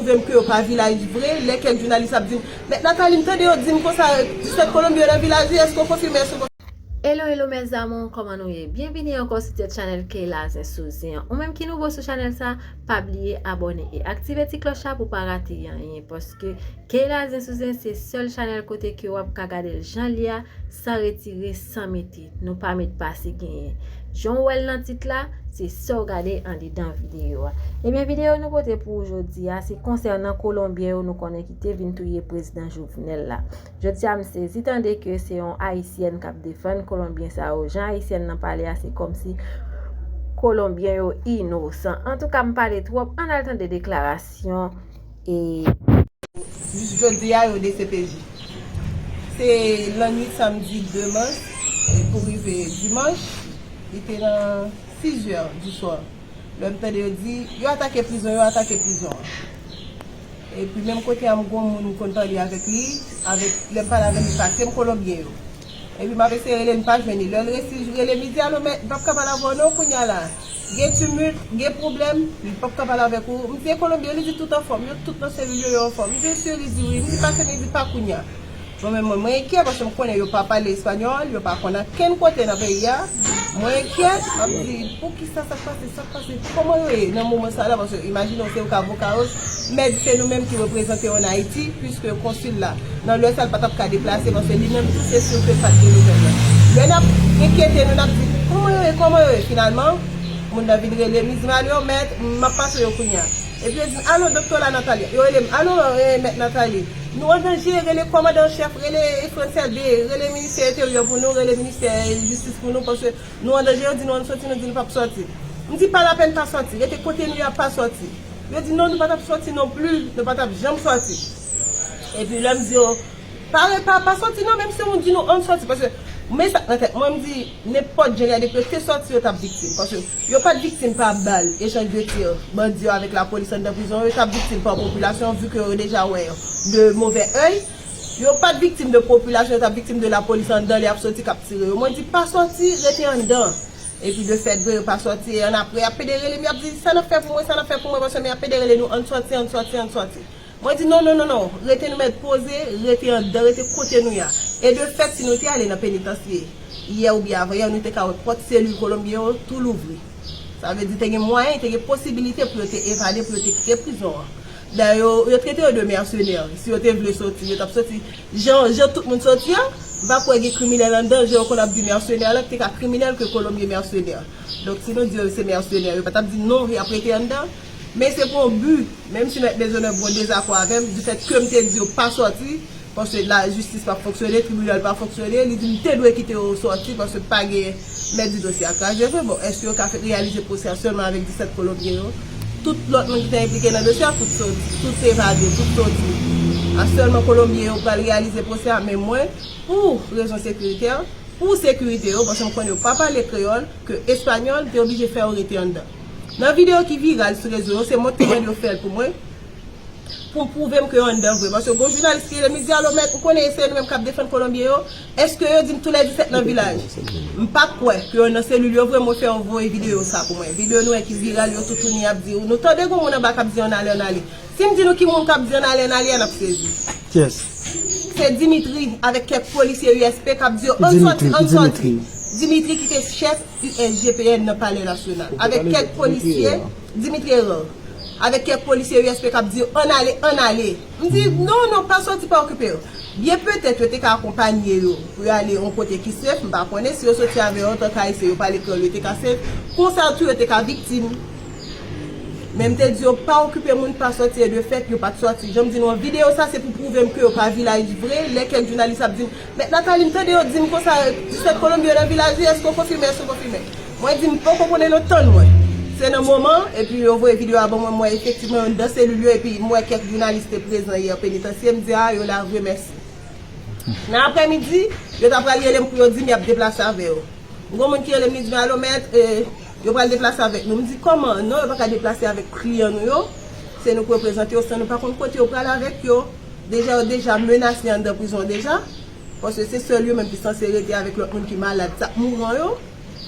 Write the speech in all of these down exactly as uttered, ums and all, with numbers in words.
Pwouve m ke yo pa vilaj vre, lè kèk jounalis ap di m, Mèt Nathalie, m tande yo di m konsa, disèt Kolonbyen yo nan vilaj, wi, èske w konfime, èske w konfime? Hello, hello mes amours, kòman nou ye? Byenvini ankò sou tèt chanèl Keyla Zen sou Zen an. Ou menm ki nouvo sou chanèl sa, pa bliye abòne e aktive ti klòch la pou pa rate anyen, paske Keyla Zen sou Zen se sèl chanèl kote ke w ap ka gade l jan l ye a, san retire, san mete. Nou pa met pase genyen. Jan w wè l nan tit la, se sa w gade andedan videyo a. Ebyen, videyo nou pote pou ou jodi a, se konsènan Kolonbyen yo nou konnen ki te vin touye prezidan Jovenel la. Jodi a, m sezi tande ke se yon Ayisyèn k ap defann Kolonbyen sa yo. Jan Ayisyèn nan pale a, se kòmsi Kolonbyen yo inosan. Antouka, m pale twòp, ann al tande deklarasyon e Jis jodi a, yo D C P J. Se lannwit samdi de mas pou rive dimanch, li te nan sis zè di swa. Lè m tande yo di, yo atake prizon, yo atake prizon an. Epi menm kote a, m gon moun m konn pale avèk li, avèk, lè m pale avèk li, pase m Kolonbyen yo. Epi m ap eseye rele l, m pa jwenn li. Lè l resi rele m, li di, "Alo, mèt, m p ap ka pale avè w non kounya la. Gen timoun, gen pwoblèm, m p ap ka pale avèk ou." M di, "E Kolonbyen yo?" Li di, "Tout anfòm, yo tout nan selil yo, yo anfòm." M di, "Seri?" Li di, "Wi." M di, "Pase m." Li di, "Pa kounya." Bon, men mwen, mwen enkyè paske m konnen yo pa pale espanyòl, yo pa konn ankenn kote nan peyi a. Mwen enkyè, m ap di, "Poukisa sa k pase, sa k pase? Kòman yo ye nan moman sa la?" Paske imajine w, se yo k avoka yo, mèt se nou menm ki reprezante yo ann Ayiti, piske konsil la, nan lwès la, l pa t ap ka deplase, paske li menm tou, se sou ke l pa t gen nouvèl la. Lè n ap enkyete nou, n ap di, "Kòman yo ye? Kòman yo ye?" Finalman, moun nan vin rele m, li di m, "Alo, mèt, m ap pase yo kounya." Epi yo di m, "Alo, doktè la Nathalie." Yo rele m, "Alo, eh, mèt Nathalie, nou an danje, rele kòmandan an chèf, rele Frantz Elbé, rele ministè enteryè pou nou, rele ministè jistis pou nou, paske nou an danje." Yo di nou ann sòti, nou di nou p ap sòti. M di, "Pa lapèn, pa sòti, rete kote nou ye a, pa sòti." Yo di, "Non, nou pa t ap sòti non pli, nou pa t ap janm sòti." Epi lè m di yo, "Pa, pa, pa sòti non, menm si yon moun di nou ann sòti," paske men sa k nan tèt mwen, m di, nenpòt jan y a, depi yo te sòti, yo t ap viktim. Paske yo pa t viktim pa bal, echanj de tir, bandi yo avèk lapolis anndan prizon, yo t ap viktim pa popilasyon, vi ke yo deja wè yo de movè èy. Yo pa t viktim de popilasyon, yo t ap viktim de lapolis anndan, lè y ap sòti, k ap tire yo. Mwen di, "Pa sòti, rete anndan." Epi de fèt vre, yo pa sòti. E annapre, y ap pede rele m, y ap di, "Sa n ap fè pou mwen, sa n ap fè pou mwen?" Paske men y ap pede rele nou, "Ann sòti, ann sòti, ann sòti." Mwen di, "Non, non, non, non, rete nou mèt poze, rete anndan, rete kote nou ye a." E de fèt, si nou te ale nan penitansye yè oubyen avanyè, nou te ka wè pòt selil Kolonbyen yo tou louvri. Sa vle di, te gen mwayen, te gen posibilite pou yo te evade, pou yo te kite prizon an. Dayè, yo, yo trete yo de mèsenè. Si yo te vle sòti, yo t ap sòti. Jan, jan tout moun sòti a, m pa kwè gen kriminèl anndan, jan yo konn ap di mèsenè la, ki te ka kriminèl ke Kolonbyen mèsenè. Donk, si nou di yo se mèsenè, yo pa t ap di non, y ap rete anndan. Men se pou yon bi. Menm si mèt Dezonèv gon dezakò avè m, difèt ke m te di yo pa sòti, paske lajistis p ap fonksyone, tribinal pa fonksyone, li di m te dwe kite yo sòti, paske pa gen mèt di dosye a kraze vre. Bon, èske yo ka fè reyalize pwosè a sèlman avèk disèt Kolonbyen yo? Tout lòt moun ki te enplike nan dosye a, tout sòti, tout evade, tout sòti. A sèlman Kolonbyen yo pral reyalize pwosè a, men mwen, pou rezon sekiritè, pou sekirite yo, paske m konnen yo pa pale kreyòl, ke espanyòl, m te oblije fè yo rete anndan. Nan videyo ki viral sou rezo yo, se mwen ki mande yo fè l pou mwen, pou m pwouve m ke yo anndan vre. Paske gon jounalis ki rele m, li di, "Alo, mèt, ou konnen se nou menm k ap defann Kolonbyen yo? Èske yo di m tou lè disèt nan vilaj?" M pa kwè ke yo nan selil yo vre, mwen fè yo voye videyo sa pou mwen. Videyo nou wè ki viral, yo toutouni ap di, nou tande gon moun anba k ap di, "Ann ale, ann ale." Si m di nou ki moun k ap di ann ale, ann ale a, n ap sezi. Kiyès? Se Dimitri avèk kèk polisye U S P k ap di yo, "Ann sòti, ann sòti." Dimitri ki te chèf U S G P N nan Palè Nasyonal. Avèk kèk polisye, Dimitri Hérard. Avèk kèk polisye U S P k ap di yo, "Ann ale, ann ale." M di, "Non, non, pa sòti, pa okipe yo." Byen petèt, yo te ka akonpanye yo pou yo ale yon kote ki sef, m pa konnen si yo sòti avè yo antanke Ayisyen, yo pale kreyòl, yo te ka sef. Konsa tou, yo te ka viktim. Men m te di yo pa okipe moun, pa sòti, e de fèt, yo pa t sòti. Jan m di nou an, videyo sa se pou pwouve m ke yo pa vilaj vre. Lè kèk jounalis ap di m, "Mèt Nathalie, m tande yo di m konsa, disèt Kolonbyen yo nan vilaj, wi, èske w konfime, èske w konfime?" Mwen di, "M poko konnen non, tann mwen." Se nan moman, epi yo voye videyo a ban mwen, m wè efektivman yo anndan selil yo, epi m wè kèk jounalis te prezan yè penitansye, m di, "A, yo la vre, mèsi." Nan aprèmidi, yo ta pral rele m pou yo di m y ap deplase avè yo. Gon moun ki rele m, li di m, "Alo, mèt, e, yo pral deplase avèk nou." M di, "Kòman? Non, yo pa ka deplase avèk kliyan nou yo. Se nou k reprezante yo, san nou pa konn kote yo pral avèk yo. Deja, yo deja menase anndan prizon deja. Paske se sèl yo menm ki sanse rete avèk lòt moun ki malad, sa k mouran yo,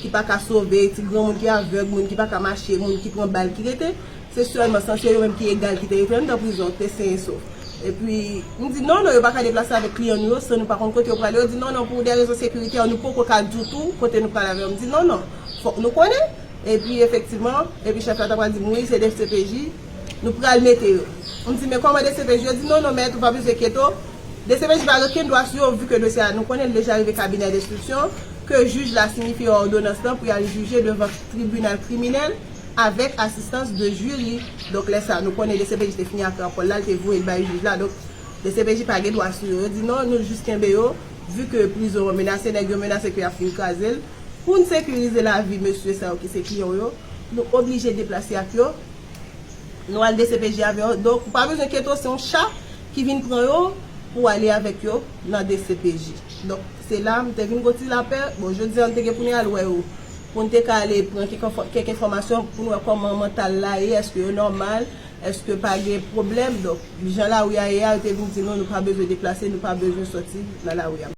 ki pa ka sove, ti granmoun ki avèg, moun ki pa ka mache, moun ki pran bal ki rete." Se sèlman sanksyon yo menm ki egal ki te rete anndan prizon, te sen e sof. Epi, m di non, non, yo pa ka deplase avèk kliyan nou yo san nou pa konn kote yo prale. Yo di non, non, pou de rezon sekiritè, nou poko ka di w tou kote nou prale avè yo. M di non, non, fòk nou konnen. Epi, efektivman, epi chèf la ta pral di m, wi, se D C P J, nou pral mete yo. M di, men kòman D C P J? Yo di non, non, mèt, ou pa bezwen enkyete w. D C P J pa gen okenn dwa sou yo, vi ke dosye a, nou konnen l deja rive kabinè denstriksyon, ke jij la sinifye òdonans lan pou y al jije devan tribinal kriminèl avèk asistans de jiri. Donk, lè sa, nou konnen D C P J te fini ak rapò l la, l te voye l bay jij la. Donk, D C P J pa gen dwa sou yo. Yo di non, nou jis kenbe yo, vi ke prizon an menase, nèg yo menase ke y ap fin kraze l. Pou n sekirize lavi mesye sa yo ki se kliyan w yo, nou oblije deplase ak yo. Nou al D C P J avè yo. Donk, ou pa bezwen enkyete w, se yon cha ki vin pran yo pou ale avèk yo nan D C P J. Donk, se la m te vin gon ti lapè. Bon, jodi a, n te gen pou n al wè yo. Pou n te ka ale pran kèk enfò-, kèk enfòmasyon pou n wè kòman mantal la ye, èske yo nòmal, èske pa gen pwoblèm. Donk, jan lari a ye a, yo te vin di nou, nou pa bezwen deplase, nou pa bezwen sòti nan lari a.